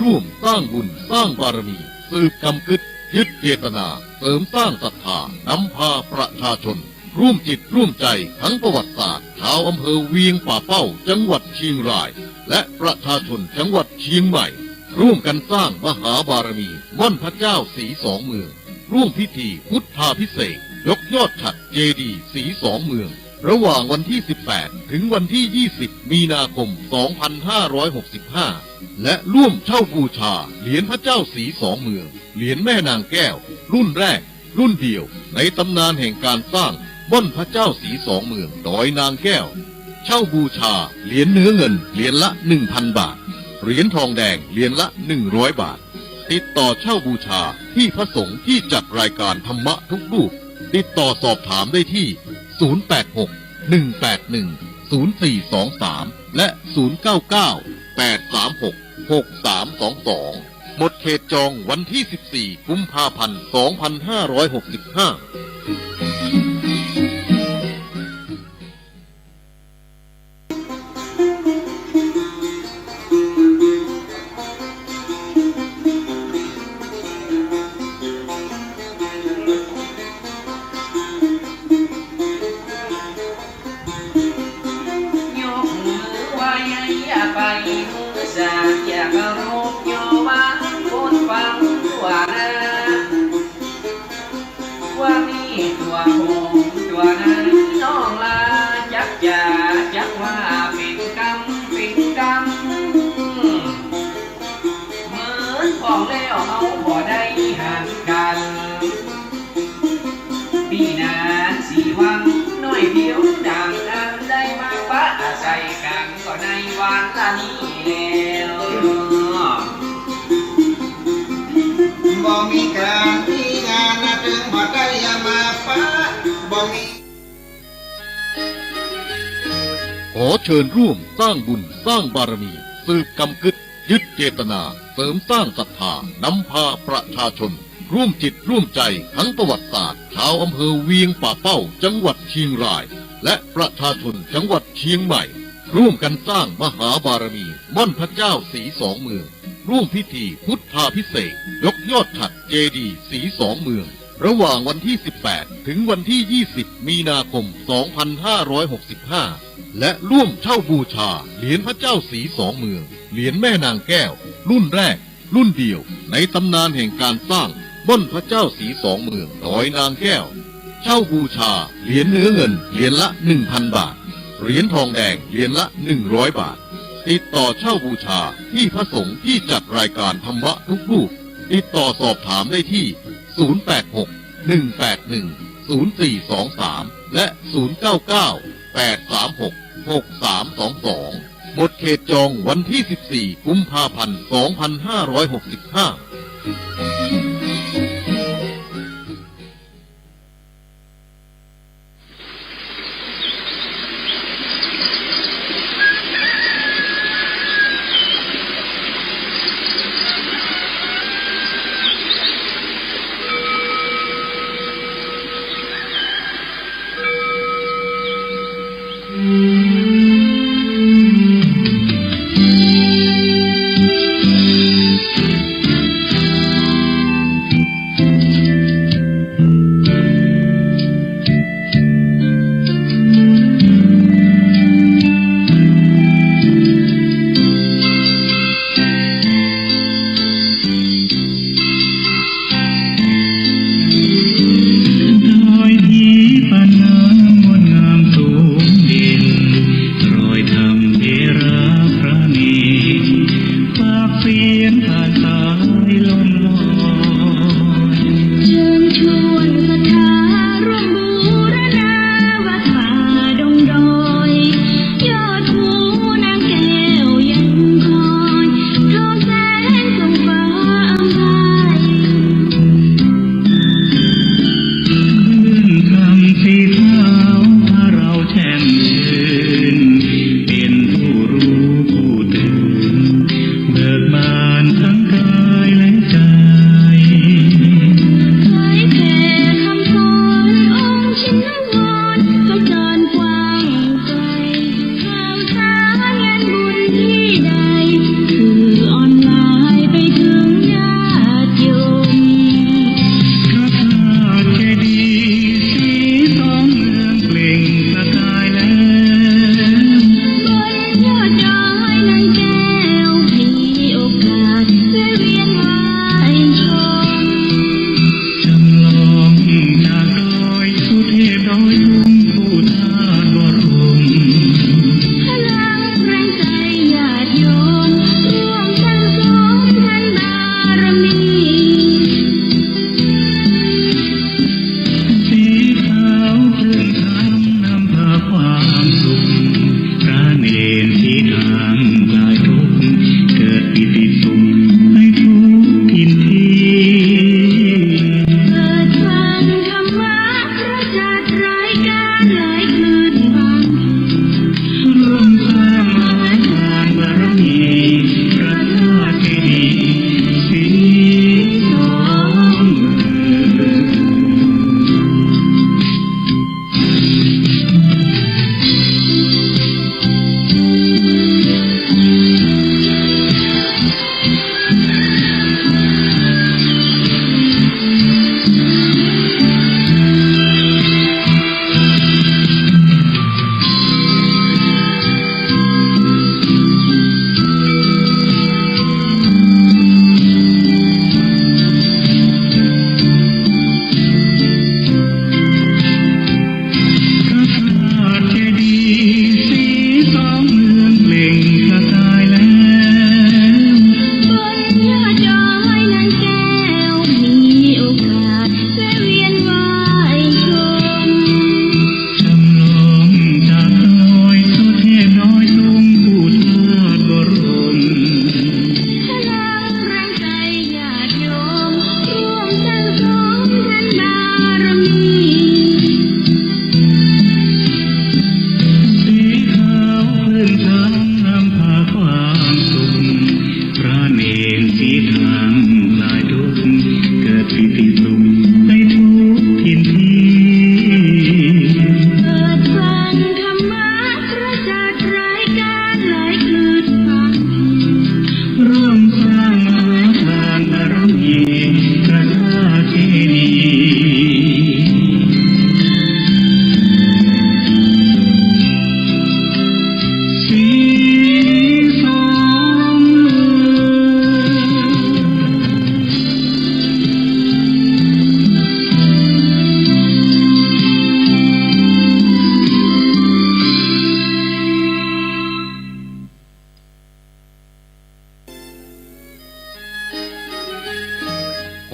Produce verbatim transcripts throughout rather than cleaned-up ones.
ร่วมสร้างบุญสร้างบารมี สืบกำกึ๊ด ยึดเจตนา เสริมสร้างศรัทธา นำพาประชาชน ร่วมจิตร่วมใจ๋ ทั้งประวัติศาสตร์ ชาวอำเภอเวียงป่าเป้า จังหวัดเชียงราย และประชาชนจังหวัดเชียงใหม่ ร่วมกั๋นสร้างมหาบารมี ม่อนพระเจ้าสีสองเมือง ร่วมพิธีพุทธาภิเษก ยกยอดฉัตรเจดีย์สีสองเมือง ระหว่างวันที่สิบแปด ถึงวันที่ยี่สิบ มีนาคม สองพันห้าร้อยหกสิบห้า และร่วมเช่าบูชาเหรียญพระเจ้าสีสองเมือง เหรียญแม่นางแก้ว รุ่นแรก รุ่นเดียว ในตำนานแห่งการสร้างม่อนพระเจ้าสีสองเมือง ดอยนางแก้ว เช่าบูชาเหรียญเนื้อเงินเหรียญละ หนึ่งพัน บาท เหรียญทองแดงเหรียญละ หนึ่งร้อย บาท ติดต่อเช่าบูชาที่พระสงฆ์ที่จัดรายการธรรมะทุกรูป ติดต่อสอบถามได้ที่ ศูนย์แปดหก หนึ่งแปดหนึ่ง ศูนย์สี่สองสาม และ ศูนย์เก้าเก้า แปดสามหก หกสามสองสอง หมดเขตจองวันที่สิบสี่ กุมภาพันธ์ สองพันห้าร้อยหกสิบห้า ยกมือไหว้ อย่าไปมือสาก อย่าเคารพยอวาง คนฟังทั่วหน้า ว่ามีตั๋วหงส์ตั๋วนั้นน้องลา จักจ๋าจักว่าเป๋นกำเป๋นกำ เหมือนพ้องแล้วเฮาบ่ได้หันกั๋น ปี้นานสีวังน้อยผิวดำ อันได้มาปะอาศัยกั๋น ก็ในวันละนี้แล้ว บ่มีก๋านมีงานนะ เถิงบ่ได้มาปะ บ่มี ขอเชิญร่วมสร้างบุญสร้างบารมี สืบกำกึ๊ด ยึดเจตนา เสริมสร้างศรัทธา นำพาประชาชน ร่วมจิตร่วมใจ๋ ทั้งประวัติศาสตร์ ชาวอำเภอเวียงป่าเป้า จังหวัดเชียงราย และประชาชนจังหวัดเชียงใหม่ ร่วมกั๋นสร้างมหาบารมี ม่อนพระเจ้าสีสองเมือง ร่วมพิธีพุทธาภิเษก ยกยอดฉัตรเจดีย์สีสองเมือง ระหว่างวันที่สิบแปด ถึงวันที่ยี่สิบ มีนาคม สองพันห้าร้อยหกสิบห้า และร่วมเช่าบูชาเหรียญพระเจ้าสีสองเมือง เหรียญแม่นางแก้ว รุ่นแรก รุ่นเดียว ในตำนานแห่งการสร้างม่อนพระเจ้าสีสองเมือง ดอยนางแก้ว เช่าบูชาเหรียญเนื้อเงินเหรียญละ หนึ่งพัน บาท เหรียญทองแดงเหรียญละ หนึ่งร้อย บาท ติดต่อเช่าบูชาที่พระสงฆ์ที่จัดรายการธรรมะทุกรูป ติดต่อสอบถามได้ที่ ศูนย์แปดหก หนึ่งแปดหนึ่ง ศูนย์สี่สองสาม และ ศูนย์เก้าเก้า แปดสามหก หกสามสองสอง หมดเขตจองวันที่สิบสี่ กุมภาพันธ์ สองพันห้าร้อยหกสิบห้า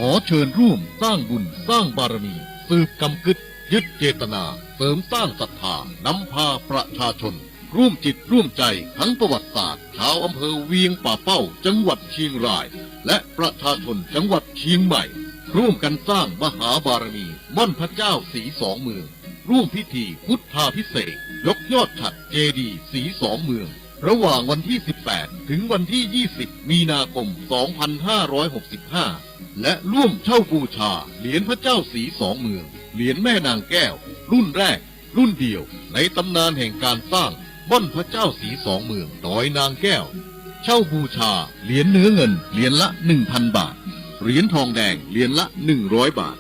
ขอเชิญร่วมสร้างบุญสร้างบารมี สืบกำกึ๊ด ยึดเจตนา เสริมสร้างศรัทธา นำพาประชาชน ร่วมจิตร่วมใจ ทั้งประวัติศาสตร์ ชาวอำเภอเวียงป่าเป้า จังหวัดเชียงราย และประชาชนจังหวัดเชียงใหม่ ร่วมกันสร้างมหาบารมี ม่อนพระเจ้าศรีสองเมือง ร่วมพิธีพุทธาภิเษก ยกยอดฉัตรเจดีย์ศรีสองเมือง ระหว่างวันที่ สิบแปด ถึงวันที่ ยี่สิบ มีนาคม สองพันห้าร้อยหกสิบห้า และร่วมเช่าบูชาเหรียญพระเจ้าศรีสองเมือง เหรียญแม่นางแก้ว รุ่นแรก รุ่นเดียว ในตำนานแห่งการสร้างม่อนพระเจ้าศรีสองเมือง ดอยนางแก้ว เช่าบูชาเหรียญเนื้อเงินเหรียญละ หนึ่งพัน บาท เหรียญทองแดงเหรียญละ หนึ่งร้อย บาท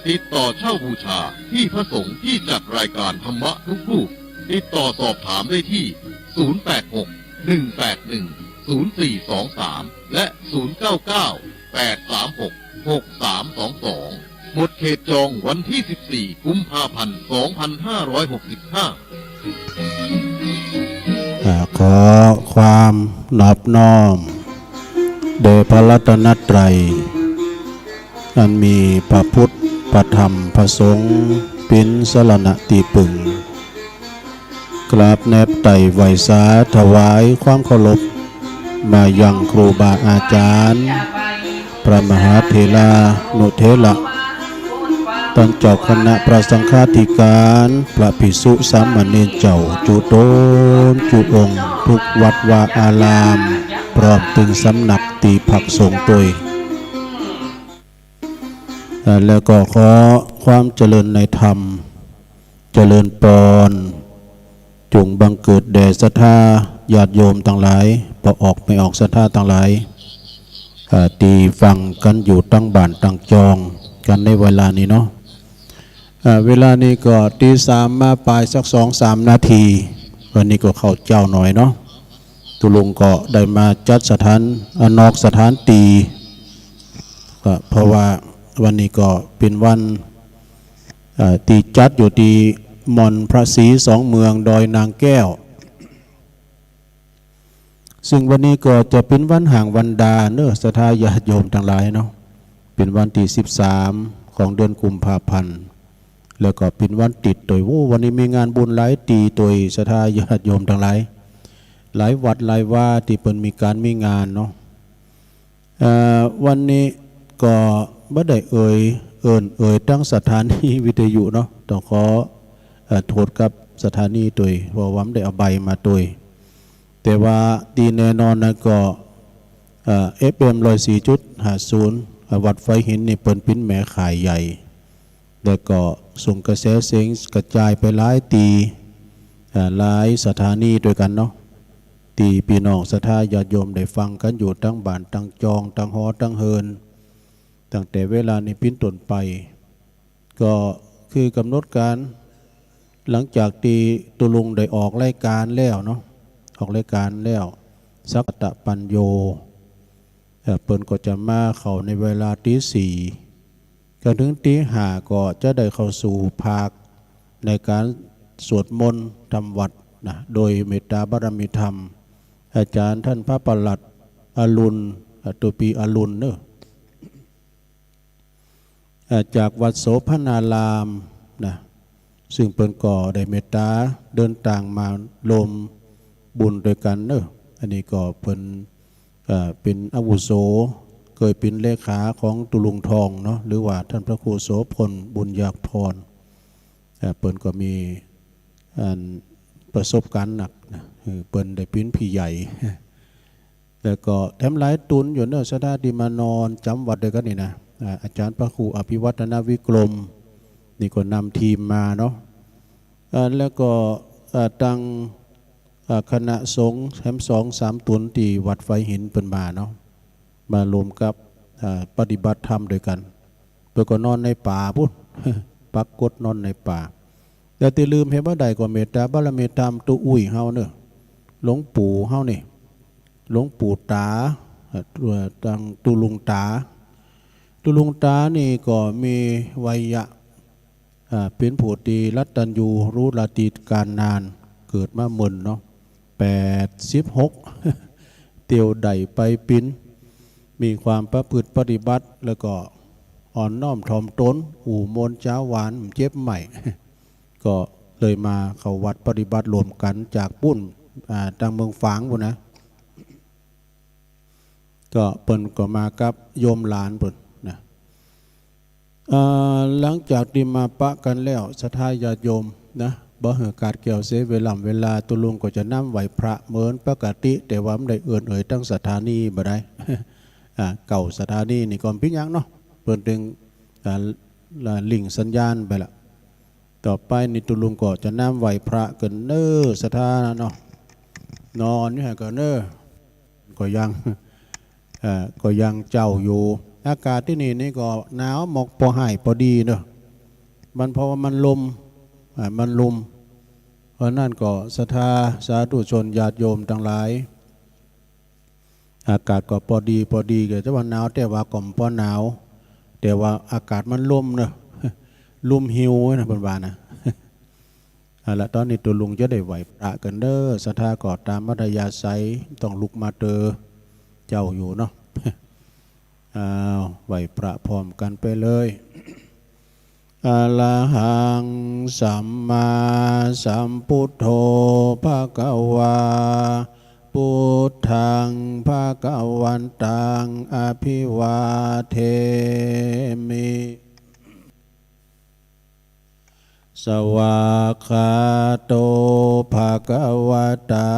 ติดต่อเช่าบูชาที่พระสงฆ์ที่จัดรายการธรรมะทุกรูป ติดต่อสอบถามได้ที่ ศูนย์แปดหก หนึ่งแปดหนึ่ง ศูนย์สี่สองสาม และ ศูนย์เก้าเก้า แปดสามหก หกสามสองสอง หมดเขตจองวันที่ สิบสี่ กุมภาพันธ์ สองพันห้าร้อยหกสิบห้า อ่า ขอความนอบน้อมแด่พระรัตนตรัย อันมีพระพุทธ พระธรรม พระสงฆ์ เป๋นสรณะตี้ปึง กราบแนบไต่ไหว้สาถวายความเคารพ มายังครูบาอาจารย์ พระมหาเถรานุเถระ ต้านเจ้าคณะพระสังฆาธิการ พระภิกษุสามเณรเจ้า จุ๊ต๋นจุ๊องค์ ทุกวัดวาอาราม พร้อมตึงสำนักตี้พักสงฆ์ตวย อ่า แล้วก็ขอความเจริญในธรรม เจริญปอน จุ่งบังเกิดแด่ศรัทธาญาติโยมตังหลาย ป้อออกแม่ออกศรัทธาตังหลาย อ่า ตี้ฟังกั๋นอยู่ตังบ้านตังจองกั๋นในเวลานี้เนาะ อ่า เวลานี้ก็ตีสามมาปายสักสองสามนาที วันนี้ก็เข้าเจ๊าหน่อยเนาะ ตุ๊ลุงก็ได้มาจัดสถาน อ่า นอกสถานตี้ ก็เพราะว่าวันนี้ก็เป๋นวัน เอ่อ ตี้จัดอยู่ตี้ม่อนพระศรีสองเมืองดอยนางแก้ว ซึ่งวันนี้ก็จะเป๋นวันห่างวันดาเนาะ ศรัทธาญาติโยมตังหลายเนาะ เป๋นวันตี้ สิบสาม ของเดือนกุมภาพันธ์ แล้วก็เป๋นวันติดตวย โอ้ วันนี้มีงานบุญหลายตี้ตวย ศรัทธาญาติโยมตังหลาย หลายวัดหลายวาตี้เปิ้นมีก๋านมีงานเนาะ เอ่อ วันนี้ก็บ่ได้เอ่ย เอิ้นเอ่ยตังสถานีวิทยุเนาะ ต้องขอ เอ่อ โต้ษกับสถานีตวย เพราะว่าบ่ได้เอาใบมาตวย แต่ว่าตี้แน่นอนนะก็ เอ่อ เอฟเอ็ม ร้อยสี่จุดห้าศูนย์ เอ่อ วัดฝายหินนี่เปิ้นเป๋นแม่ข่ายใหญ่ แล้วก็ส่งกระแสเสียงกระจายไปหลายตี้ เอ่อ หลายสถานีตวยกั๋นเนาะ ตี้ปี้น้องศรัทธาญาติโยมได้ฟังกั๋นอยู่ตังบ้านตังจอง ตังหอตังเฮือน ตั้งแต่เวลานี้เป๋นต้นไป ก็คือกำหนดก๋าน หลังจากตี้ตุ๊ลุงได้ออกรายก๋านแล้วเนาะ ออกรายก๋านแล้ว สักกะตะปัญโญ เอ่อ เปิ้นก็จะมาเข้าในเวลาตีสี่ จนถึงตีห้าก็จะได้เข้าสู่ภาคในก๋านสวดมนต์ทำวัตรนะ โดยเมตตาบารมีธรรม อาจ๋ารย์ต้านพระปลัดอรุณ อ่า ตุปีอรุณเนาะ อ่า จากวัดโสภณารามนะ ซึ่งเปิ้นก็ได้เมตตาเดินตางมาร่วมบุญตวยกั๋นเนาะ อันนี้ก็เปิ้น อ่า เป๋นอาวุโส เกยเป๋นเลขาของตุ๊ลุงทองเนาะ หรือว่าต้านพระครูโสภณ บุญญาภรณ์ อ่า เปิ้นก็มี อัน ประสบก๋ารณ์หนักนะ คือเปิ้นได้เป๋นพี่ใหญ่ แล้วก็แถมหลายตุ๊นอยู่เนาะ ศรัทธาตี้มานอนจ๋ำวัดตวยกั๋นนี่นะ อ่า อาจ๋ารย์พระครูอภิวัฒนวิกรม นี่ก็นำทีมมาเนาะ อ่า แล้วก็ อ่า ตัง อ่า คณะสงฆ์แถมสองสามตุ๊นตี้วัดฝายหินเปิ้นมาเนาะ มาร่วมกับ อ่า ปฏิบัติธรรมตวยกั๋น เปิ้นก็นอนในป่าปู๊น ปักกดนอนในป่า แล้วตี้ลืมเหียบ่ได้ก็เมตตาบารมีธรรมตุ๊อุ้ยเฮาเนาะ หลวงปู่เฮานี่ หลวงปู่ต๋า เอ่อ ตังตุ๊ลุงต๋า ตุ๊ลุงต๋านี่ก็มีวัยยะ อ่า เป๋นผู้ตี้กตัญญูรู้ราตรีก๋านนาน เกิดมาเมินเนาะ แปดสิบหก เตียวได้ไปปิ๋น มีความประพฤติปฏิบัติ แล้วก็ อ่อนน้อมถ่อมตน อู้มนต์จ๋าหวาน เจ็บใหม่ ก็เลยมาเข้าวัดปฏิบัติร่วมกั๋นจากปู๊น อ่า ตางเมืองฝางปู๊นนะ ก็เปิ้นก็มากับโยมหลานเปิ้นนะ อ่า หลังจากตี้มาปะกั๋นแล้ว ศรัทธาญาติโยมนะ บ่หื้อขาดแคลนเสียเวล่ำเวลา ตุ๊ลุงก็จะนำไหว้พระเหมือนปกติ แต่ว่าบ่ได้เอิ้นเอ่ยตึงสถานีบ่ได้ อ่า เก้าสถานีนี่ก็บ่เป๋นหยังเนาะ เปิ้นตึง อ่า ลิงก์สัญญาณไปละ ต่อไปนี่ตุ๊ลุงก็จะนำไหว้พระกั๋นเน้อ ศรัทธาเนาะ นอนอยู่หั้นก่อนเน้อ ก็ยัง เอ่อ ก็ยังเจ้าอยู่ อากาศตี้นี่นี่ก็หนาวหมอกปอฮ้ายปอดีเนาะ มันเพราะว่ามันลุ่ม อ่า มันลุ่ม เพราะนั้นก็ศรัทธาสาธุชนญาติโยมตังหลาย อากาศก็ปอดีปอดี ก็จะว่าหนาว แต่ว่าก็บ่ปอหนาว แต่ว่าอากาศมันลุ่มเนาะ ลุ่มหิวนะ เปิ้นว่านะ เอาละ ต๋อนนี้ตุ๊ลุงจะได้ไหว้พระกั๋นเน้อ ศรัทธาก็ต๋ามอัธยาศัย ต้องลุกมาเต๊อะ เจ้าอยู่เนาะ อ้าว ไหว้พระพร้อมกั๋นไปเลย อะระหัง สัมมาสัมพุทโธ ภะคะวา พุทธัง ภะคะวันตัง อะภิวาเทมิ สวากขาโต ภะคะวะตา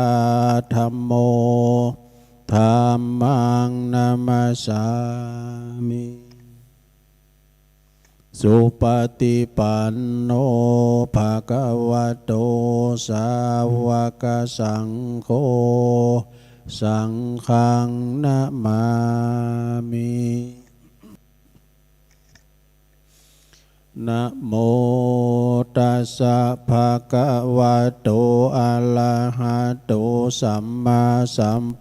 ธัมโม ธัมมัง นะมัสสามิ สุปะฏิปันโน ภะคะวะโต สาวะกะสังโฆ สังฆัง นะมามิ นะโมตัสสะ ภะคะวะโต อะระหะโต สัมมาสัมพุ